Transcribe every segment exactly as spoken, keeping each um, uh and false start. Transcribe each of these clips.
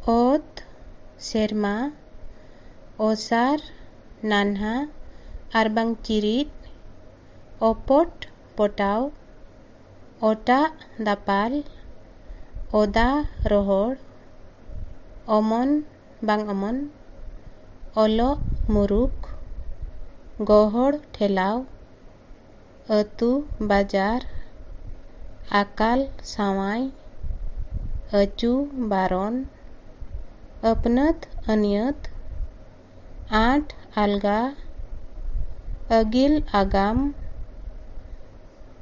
ᱚᱛ, ᱥᱮᱨᱢᱟ, ᱚᱥᱟᱨ, ᱱᱟᱱᱦᱟ ᱟᱨ ᱵᱟᱝ ᱪᱤᱨᱤᱫ, ᱚᱯᱚᱴ, ᱯᱚᱴᱟᱣ, ᱚᱴᱟᱜ, ᱫᱟᱯᱟᱞ, ᱚᱫᱟ, ᱨᱚᱦᱚᱲ, ᱚᱢᱚᱱ, ᱵᱟᱝ ᱚᱢᱚᱱ, ᱚᱞᱚᱜ, ᱢᱩᱨᱩᱠ, ᱜᱚᱦᱚᱲ, ᱴᱷᱮᱞᱟᱣ, ᱟᱹᱛᱩ, ᱵᱟᱡᱟᱨ, ᱟᱠᱟᱞ, ᱥᱟᱶᱟᱭ, ᱟᱹᱪᱩ, ᱵᱟᱨᱚᱱ, ᱟᱹᱯᱱᱟᱹᱛ, ᱟᱹᱱᱭᱟᱹᱛ, ᱟᱸᱴ, ᱟᱞᱜᱟ, ᱟᱹᱜᱤᱞ, ᱟᱜᱟᱢ,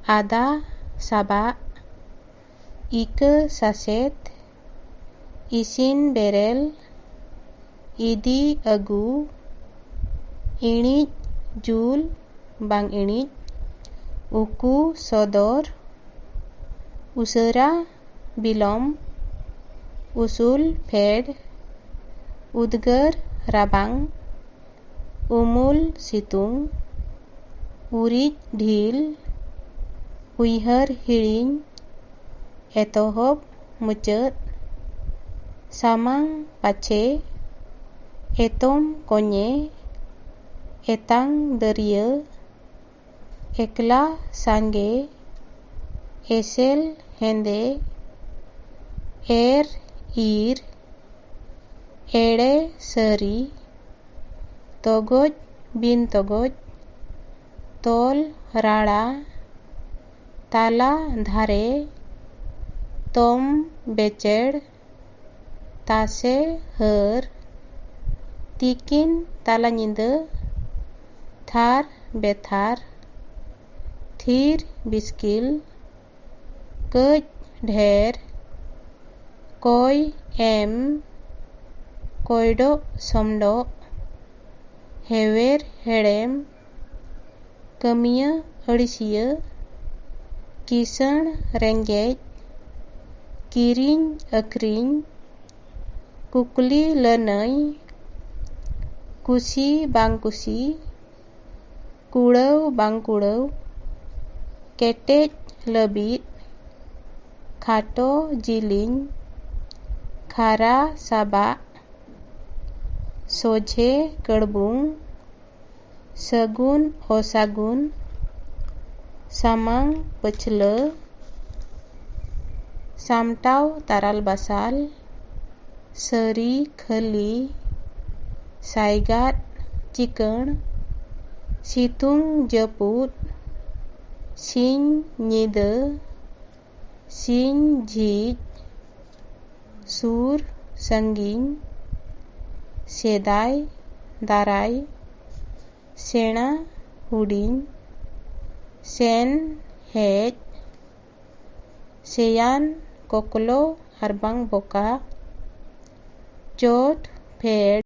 ᱟᱫᱟ, ᱥᱟᱵᱟᱜ, ᱤᱠᱟᱹ, ᱥᱟᱥᱮᱛ, ᱤᱥᱤᱱ, ᱵᱮᱨᱮᱞ, ᱤᱫᱤ, ᱟᱹᱜᱩ, ᱤᱬᱤᱡ, ᱡᱩᱞ, ᱵᱟᱝ ᱤᱬᱤᱡ, ᱩᱠᱩ, ᱥᱚᱫᱚᱨ, ᱩᱥᱟᱹᱨᱟ, ᱵᱤᱞᱚᱢ, ᱩᱥᱩᱞ, ᱯᱷᱮᱰ, ᱩᱫᱽᱜᱟᱹᱨ, ᱨᱟᱵᱟᱝ, ᱩᱢᱩᱞ, ᱥᱤᱛᱩᱝ, ᱩᱨᱤᱡ, ᱰᱷᱤᱞ, ᱩᱭᱦᱟᱹᱨ, ᱦᱤᱲᱤᱧ, ᱮᱛᱚᱦᱚᱵ, ᱢᱩᱪᱟᱹᱫ, ᱥᱟᱢᱟᱝ, ᱯᱟᱪᱷᱮ, ᱮᱛᱚᱢ, ᱠᱚᱧᱮ, ᱮᱛᱟᱝ, ᱫᱟᱹᱨᱭᱟᱹ, ᱮᱠᱞᱟ, ᱥᱟᱸᱜᱮ, ᱮᱥᱮᱞ, ᱦᱮᱸᱫᱮ, ᱮᱨ, ᱤᱨ, ᱮᱲᱮ, ᱥᱟᱹᱨᱤ, ᱛᱚᱜᱚᱡ, ᱵᱤᱱ ᱛᱚᱜᱚᱡ, ᱛᱚᱞ, ᱨᱟᱲᱟ, ᱛᱟᱞᱟ, ᱫᱷᱟᱨᱮ, ᱛᱚᱢ, ᱵᱮᱪᱮᱲ, ᱛᱟᱥᱮ, ᱦᱟᱹᱨ, ᱛᱤᱠᱤᱱ, ᱛᱟᱞᱟ ᱧᱤᱫᱟᱹ, ᱛᱷᱟᱨ, ᱵᱮᱛᱷᱟᱨ, ᱛᱷᱤᱨ, ᱵᱤᱥᱠᱤᱞ, ᱠᱟᱹᱡ, ᱰᱷᱮᱨ, ᱠᱚᱭ, ᱮᱢ, ᱠᱚᱭᱰᱚᱜ, ᱥᱚᱢᱰᱚᱜ, ᱦᱮᱣᱮᱨ, ᱦᱮᱲᱮᱢ, ᱠᱟᱹᱢᱤᱭᱟᱹ, ᱟᱹᱲᱤᱥᱤᱭᱟᱹ, ᱠᱤᱥᱟᱹᱬ, ᱨᱮᱸᱜᱮᱡ, ᱠᱤᱨᱤᱧ, ᱟᱹᱠᱷᱨᱤᱧ, ᱠᱩᱠᱞᱤ, ᱞᱟᱹᱱᱟᱹᱭ, ᱠᱩᱥᱤ, ᱵᱟᱝ ᱠᱩᱥᱤ, ᱠᱩᱲᱟᱹᱣ, ᱵᱟᱝ ᱠᱩᱲᱟᱹᱣ, ᱠᱮᱴᱮᱡ, ᱞᱟᱹᱵᱤᱫ, ᱠᱷᱟᱴᱚ, ᱡᱤᱞᱤᱧ, ᱠᱷᱟᱨᱟ ᱥᱟᱵᱟᱜ, ᱥᱚᱡᱷᱮ ᱠᱟᱹᱲᱵᱩᱝ, ᱥᱟᱹᱜᱩᱱ ᱚᱥᱟᱹᱜᱩᱱ, ᱥᱟᱢᱟᱝ ᱯᱟᱹᱪᱷᱞᱟᱹ, ᱥᱟᱢᱴᱟᱣ ᱛᱟᱨᱟᱞ ᱵᱟᱥᱟᱞ, ᱥᱟᱹᱨᱤ ᱠᱷᱟᱹᱞᱤ, ᱥᱟᱭᱜᱟᱫ ᱪᱤᱠᱟᱹᱬ, ᱥᱤᱛᱩᱝ ᱡᱟᱹᱯᱩᱫ, ᱥᱤᱧ ᱧᱤᱫᱟᱹ, ᱥᱤᱧ ᱡᱷᱤᱡ, ᱥᱩᱨ ᱥᱟᱺᱜᱤᱧ, ᱥᱮᱫᱟᱭ ᱫᱟᱨᱟᱭ, ᱥᱮᱬᱟ ᱦᱩᱰᱤᱧ, ᱥᱮᱱ ᱦᱮᱡ, ᱥᱮᱭᱟᱱ ᱠᱚᱠᱞᱚ ᱟᱨᱵᱟᱝ ᱵᱚᱠᱟ, ᱪᱚᱴ ᱯᱷᱮᱰ,